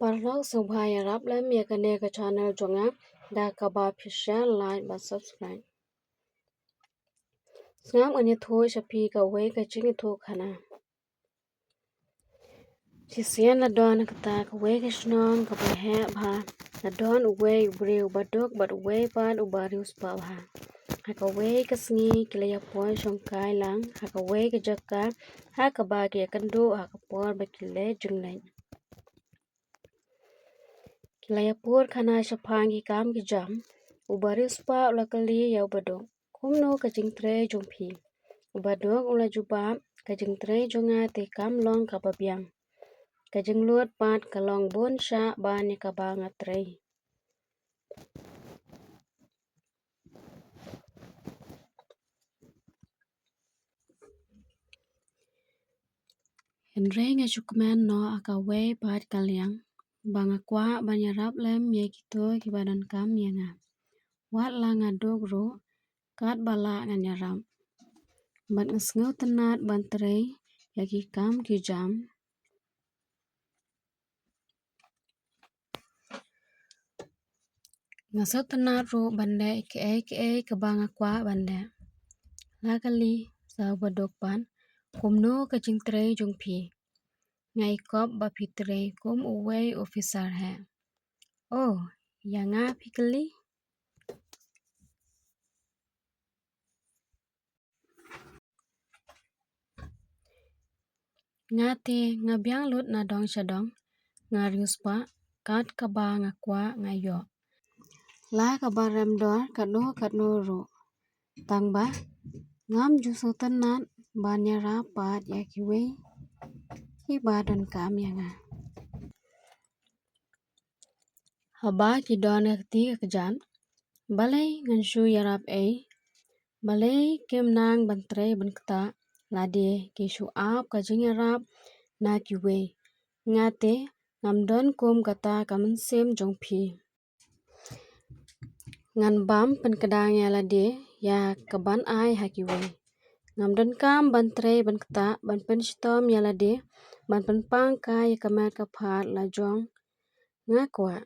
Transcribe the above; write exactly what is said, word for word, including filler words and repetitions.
Paralok, sngewbha ïarap lem ïa kane ka channel jong nga da kaba phi share, like bad subscribe. Sngap ngan ïathuh sha phi kawei ka jingïathuhkhana. Shisien la don kata kawei ka shnong kaba heh bha. La don uwei u briew uba duk bad uwei pat uba riewspah bha. Ha kawei ka sngi ki la ïapoi shongkai lang ha kawei ka jaka ha kaba ki ïakynduh ha ka por ba ki leit jingleit. Ki la ïapur khana shaphang ki kam ki jam. Uba riewspah u la kylli ïa uba duk, "Kumno ka jingtrei jong phi?" Uba duk u la jubab, "Ka jingtrei jong nga te kam long kaba biang. Ka jinglut pat ka long bun shah ban ïa kaba nga trei." Hynrei nga shu kmen noh ha kawei pat ka liang ba nga kwah ban ïarap lem ïa kito kiba donkam ïa nga. Wat la nga duk ruh, katba lah ngan ïarap. Bad nga sngewtynnat ban trei ïa ki kam ki jam. Nga sngewtynnat ruh ban leh kiei kiei kaba nga kwah ban leh. La kylli sa uba duk pat, "Kumno ka jingtrei jong phi?" "Nga i kop ba phi trei kum uwei u officer heh." "Oh, ïa nga phi kylli?" "Nga te nga biang lut na dong sha dong, nga riewspah, kat kaba nga kwah nga ïoh. La kaba rem dor katno katno ruh. Tang ba ngam ju sngewtynnat ban ïarap pat ïa kiwei kiba donkam ïa nga." Haba ki don ha kti ka kjat, "Balei ngan shu ïarap ei? Balei kim nang ban trei ban ktah lade ki shu ap ka jingïarap na kiwei? Nga te ngam don kum kata ka mynsiem jong phi. Ngan bam pynkdang ïa lade ïa kaban ai ha kiwei. Ngam donkam ban trei ban ktah ban pynshitom ïa lade ban pynpang kai ïa ka met ka phad la jong nga kwah."